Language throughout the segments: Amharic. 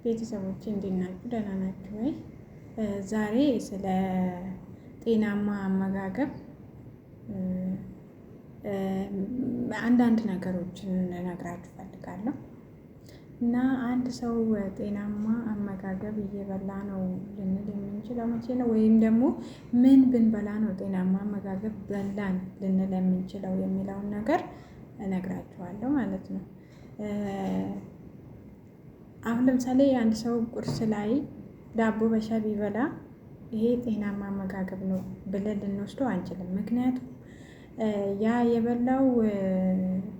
ቤተሰቦች እንዴት ናችሁ? ደህና ናችሁ ወይ? ዛሬ ስለ ጤናማ አመጋገብ አንዳንድ ነገሮችን ልነግራችሁ እፈልጋለሁ። እና አንድ ሰው ጤናማ አመጋገብ እየበላ ነው ልንል የምንችለው መቼ ነው? ወይም ደግሞ ምን ብንበላ ነው ጤናማ አመጋገብ በላን ልንል የምንችለው የሚለውን ነገር እነግራችኋለሁ ማለት ነው። አሁን ለምሳሌ አንድ ሰው ቁርስ ላይ ዳቦ በሻይ ቢበላ ይሄ ጤናማ አመጋገብ ነው ብለን ልንወስደው አንችልም። ምክንያቱም ያ የበላው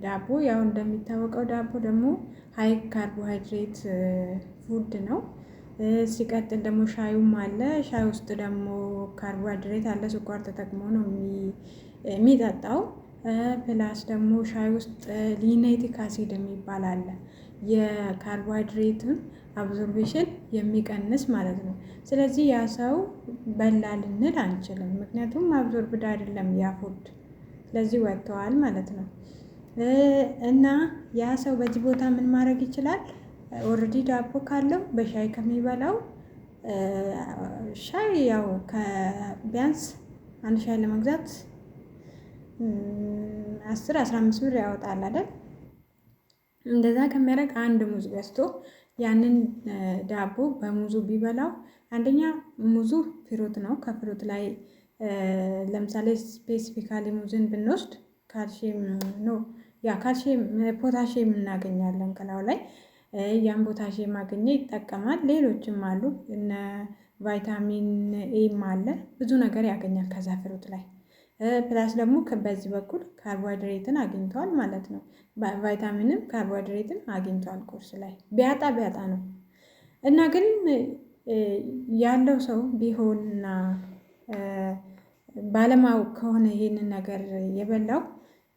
ዳቦ ያው እንደሚታወቀው ዳቦ ደግሞ high carbohydrate food ነው። ሲቀጥል ደግሞ ሻዩም አለ፣ ሻይ ውስጥ ደግሞ ካርቦሃይድሬት አለ፣ ስኳር ተጠቅሞ ነው የሚጠጣው። Plus ደግሞ ሻይ ውስጥ linoleic acid የሚባል አለ፣ የካርቦሃይድሬትን absorption የሚቀንስ ማለት ነው። ስለዚህ ያ ሰው በላ ልንል አንችልም፣ ምክንያቱም absorbed አይደለም ያ food፣ ስለዚህ ወጥተዋል ማለት ነው። እና ያ ሰው በዚህ ቦታ ምን ማድረግ ይችላል? Already ዳቦ ካለው በሻይ ከሚበላው፣ ሻይ ያው ቢያንስ አንድ ሻይ ለመግዛት 10 15 ብር ያወጣል አይደል? እንደዛ ከሚያደርግ አንድ ሙዝ ገዝቶ ያንን ዳቦ በሙዙ ቢበላው፣ አንደኛ ሙዙ fruit ነው። ከ fruit ላይ ለምሳሌ specifically ሙዝን ብንወስድ ካልሽየም ነው፣ ያ ካልሽየም ፖታሽየም እናገኛለን ከላዩ ላይ። ያን ፖታሽየም አገኘ፣ ይጠቀማል። ሌሎችም አሉ፣ እነ ቫይታሚን ኤም አለ፣ ብዙ ነገር ያገኛል ከዛ fruit ላይ። Plus ደግሞ በዚህ በኩል ካርቦሃይድሬትን አግኝተዋል ማለት ነው። ቫይታሚንም ካርቦሃይድሬትን አግኝተዋል ቁርስ ላይ፣ ቢያጣ ቢያጣ ነው። እና ግን ያለው ሰው ቢሆንና ባለማወቅ ከሆነ ይሄንን ነገር የበላው፣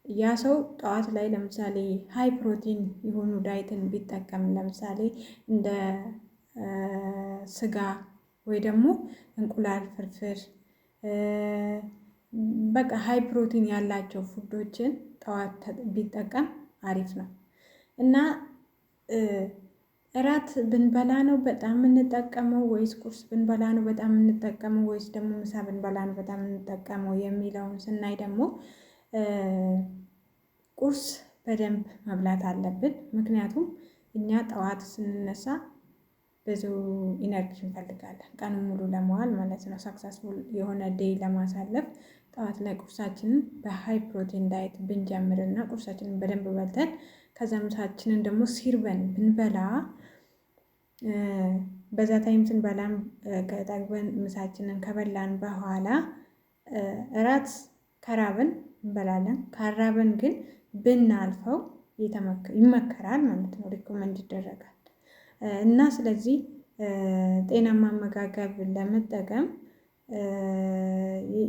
ያ ሰው ጠዋት ላይ ለምሳሌ high protein የሆኑ diet ን ቢጠቀም፣ ለምሳሌ እንደ ስጋ ወይ ደግሞ እንቁላል ፍርፍር፣ በቃ high protein ያላቸው food ኦችን ጠዋት ቢጠቀም አሪፍ ነው። እና እራት ብንበላ ነው በጣም የምንጠቀመው ወይስ ቁርስ ብንበላ ነው በጣም የምንጠቀመው ወይስ ደግሞ ምሳ ብንበላ ነው በጣም የምንጠቀመው የሚለውን ስናይ ደግሞ ቁርስ በደንብ መብላት አለብን። ምክንያቱም እኛ ጠዋት ስንነሳ ብዙ energy እንፈልጋለን ቀኑን ሙሉ ለመዋል ማለት ነው። Successful የሆነ day ለማሳለፍ ጠዋት ላይ ቁርሳችንን በ high protein diet ብንጀምርና ቁርሳችንን በደንብ በልተን ከዛ ምሳችንን ደግሞ ሲርበን ብንበላ፣ በዛ time ስንበላም ከጠግበን ምሳችንን ከበላን በኋላ እራት ከራብን እንበላለን። ካልራበን ግን ብናልፈው ይመከራል ማለት ነው። Recommend ይደረጋል። እና ስለዚህ ጤናማ አመጋገብ ለመጠቀም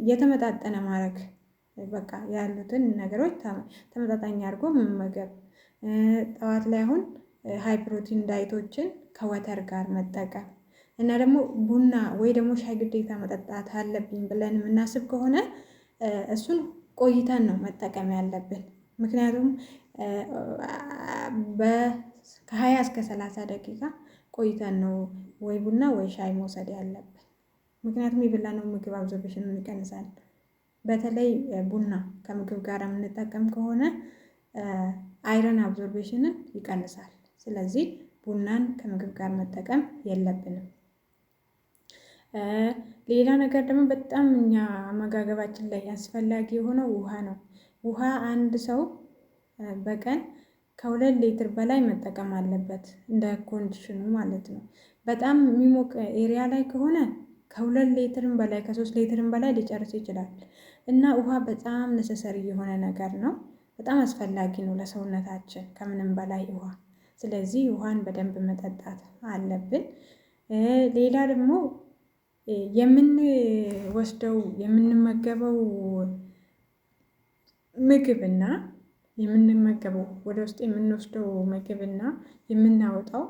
የተመጣጠነ ማድረግ፣ በቃ ያሉትን ነገሮች ተመጣጣኝ አድርጎ መመገብ፣ ጠዋት ላይ አሁን high protein diet ኦችን ከ water ጋር መጠቀም እና ደግሞ ቡና ወይ ደግሞ ሻይ ግዴታ መጠጣት አለብኝ ብለን የምናስብ ከሆነ እሱን ቆይተን ነው መጠቀም ያለብን። ምክንያቱም ከ20 እስከ 30 ደቂቃ ቆይተን ነው ወይ ቡና ወይ ሻይ መውሰድ ያለብን። ምክንያቱም የበላነው ምግብ absorption ኑን ይቀንሳል። በተለይ ቡና ከምግብ ጋር የምንጠቀም ከሆነ iron absorption ን ይቀንሳል። ስለዚህ ቡናን ከምግብ ጋር መጠቀም የለብንም። ሌላ ነገር ደግሞ በጣም እኛ አመጋገባችን ላይ አስፈላጊ የሆነው ውሃ ነው። ውሃ አንድ ሰው በቀን ከ2 ሊትር በላይ መጠቀም አለበት፣ እንደ condition ኑ ማለት ነው። በጣም የሚሞቅ area ላይ ከሆነ ከ2 ሊትርም በላይ፣ ከ3 ሊትርም በላይ ሊጨርስ ይችላል። እና ውሃ በጣም necessary የሆነ ነገር ነው። በጣም አስፈላጊ ነው ለሰውነታችን ከምንም በላይ ውሃ። ስለዚህ ውሃን በደንብ መጠጣት አለብን። ሌላ ደግሞ የምንወስደው የምንመገበው ምግብና የምንመገበው ወደ ውስጥ የምንወስደው ምግብና የምናወጣው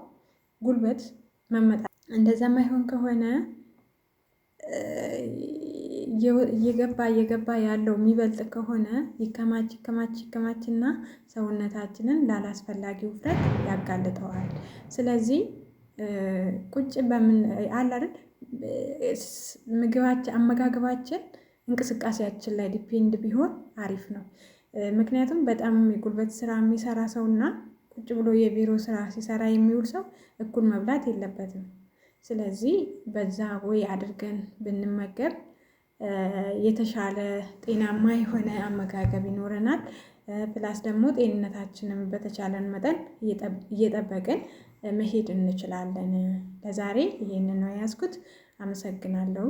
ጉልበት መመጣ እንደዛ የማይሆን ከሆነ፣ እየገባ እየገባ ያለው የሚበልጥ ከሆነ ይከማች ይከማች ይከማችና ሰውነታችንን ላላስፈላጊ ውፍረት ያጋልጠዋል። ስለዚህ ቁጭ በምን አለ አይደል፣ ምግባችን አመጋገባችን እንቅስቃሴያችን ላይ depend ቢሆን አሪፍ ነው። ምክንያቱም በጣም የጉልበት ስራ የሚሰራ ሰው እና ቁጭ ብሎ የቢሮ ስራ ሲሰራ የሚውል ሰው እኩል መብላት የለበትም። ስለዚህ በዛ ወይ አድርገን ብንመገብ የተሻለ ጤናማ የሆነ አመጋገብ ይኖረናል። Plus ደግሞ ጤንነታችንን በተቻለን መጠን እየጠበቅን መሄድ እንችላለን። ለዛሬ ይሄንን ነው የያዝኩት። አመሰግናለሁ።